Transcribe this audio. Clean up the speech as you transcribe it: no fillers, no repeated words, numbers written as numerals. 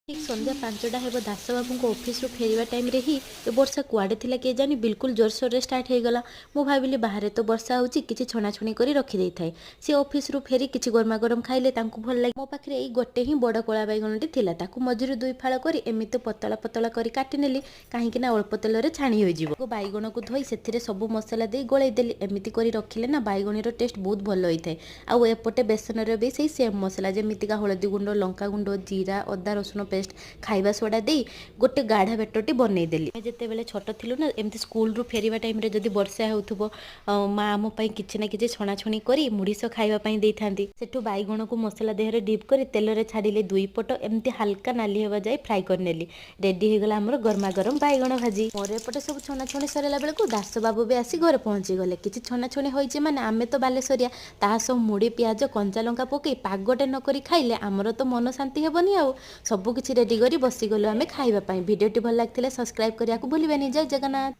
ଠିକ୍ ସନ୍ଧ୍ୟା 5ଟା ହେବ, ଦାସବାବୁଙ୍କ ଅଫିସରୁ ଫେରିବା ଟାଇମ୍ରେ ହିଁ ଏ ବର୍ଷା କୁଆଡ଼େ ଥିଲା କେଜାଣି, ବିଲକୁଲ ଜୋରସୋରରେ ଷ୍ଟାର୍ଟ ହେଇଗଲା। ମୁଁ ଭାବିଲି, ବାହାରେ ତ ବର୍ଷା ହେଉଛି, କିଛି ଛଣାଛଣି କରି ରଖିଦେଇଥାଏ। ସେ ଅଫିସରୁ ଫେରି କିଛି ଗରମା ଗରମ ଖାଇଲେ ତାଙ୍କୁ ଭଲ ଲାଗେ। ମୋ ପାଖରେ ଏଇ ଗୋଟେ ହିଁ ବଡ଼ କଳା ବାଇଗଣଟି ଥିଲା। ତାକୁ ମଝିରୁ ଦୁଇ ଫାଳ କରି ଏମିତି ପତଳା ପତଳା କରି କାଟିନେଲି, କାହିଁକି ନା ଅଳ୍ପ ତେଲରେ ଛାଣି ହୋଇଯିବ। ବାଇଗଣକୁ ଧୋଇ ସେଥିରେ ସବୁ ମସଲା ଦେଇ ଗୋଳେଇ ଦେଲି। ଏମିତି କରି ରଖିଲେ ନା ବାଇଗଣୀର ଟେଷ୍ଟ ବହୁତ ଭଲ ହୋଇଥାଏ। ଆଉ ଏପଟେ ବେସନରେ ବି ସେଇ ସେମ୍ ମସଲା, ଯେମିତିକା ହଳଦୀ ଗୁଣ୍ଡ, ଲଙ୍କା ଗୁଣ୍ଡ, ଜିରା, ଅଦା ରସୁଣ ପେଷ୍ଟ, ଖାଇବା ସୋଡ଼ା ଦେଇ ଗୋଟେ ଗାଢ଼ା ବେଟରଟି ବନେଇଦେଲି। ଆମେ ଯେତେବେଳେ ଛୋଟ ଥିଲୁ ନା, ଏମିତି ସ୍କୁଲରୁ ଫେରିବା ଟାଇମ୍ରେ ଯଦି ବର୍ଷା ହେଉଥିବ, ମା ଆମ ପାଇଁ କିଛି ନା କିଛି ଛଣାଛଣି କରି ମୁଢ଼ି ସହ ଖାଇବା ପାଇଁ ଦେଇଥାନ୍ତି। ସେଠୁ ବାଇଗଣକୁ ମସଲା ଦେହରେ ଡିପ୍ କରି ତେଲରେ ଛାଡ଼ିଲେ। ଦୁଇ ପଟ ଏମିତି ହାଲକା ନାଲି ହେବା ଯାଏ ଫ୍ରାଏ କରିନେଲି। ରେଡି ହେଇଗଲା ଆମର ଗରମା ଗରମ ବାଇଗଣ ଭାଜି। ମୋର ଏପଟେ ସବୁ ଛଣାଛଣି ସରିଲା ବେଳକୁ ଦାସବାବୁ ବି ଆସି ଘରେ ପହଞ୍ଚିଗଲେ। କିଛି ଛଣାଛଣି ହୋଇଛି ମାନେ, ଆମେ ତ ବାଲେଶ୍ୱରିଆ, ତା ସହ ମୁଢ଼ି, ପିଆଜ, କଞ୍ଚା ଲଙ୍କା ପକେଇ ପାଗଟେ ନ କରି ଖାଇଲେ ଆମର ତ ମନ ଶାନ୍ତି ହେବନି। ଆଉ ସବୁ କିଛି ରେଡି କରି ବସିଗଲୁ ଆମେ ଖାଇବା ପାଇଁ। ଭିଡ଼ିଓଟି ଭଲ ଲାଗିଥିଲେ ସବସ୍କ୍ରାଇବ୍ କରିବାକୁ ଭୁଲିବେନି। ଜୟ ଜଗନ୍ନାଥ।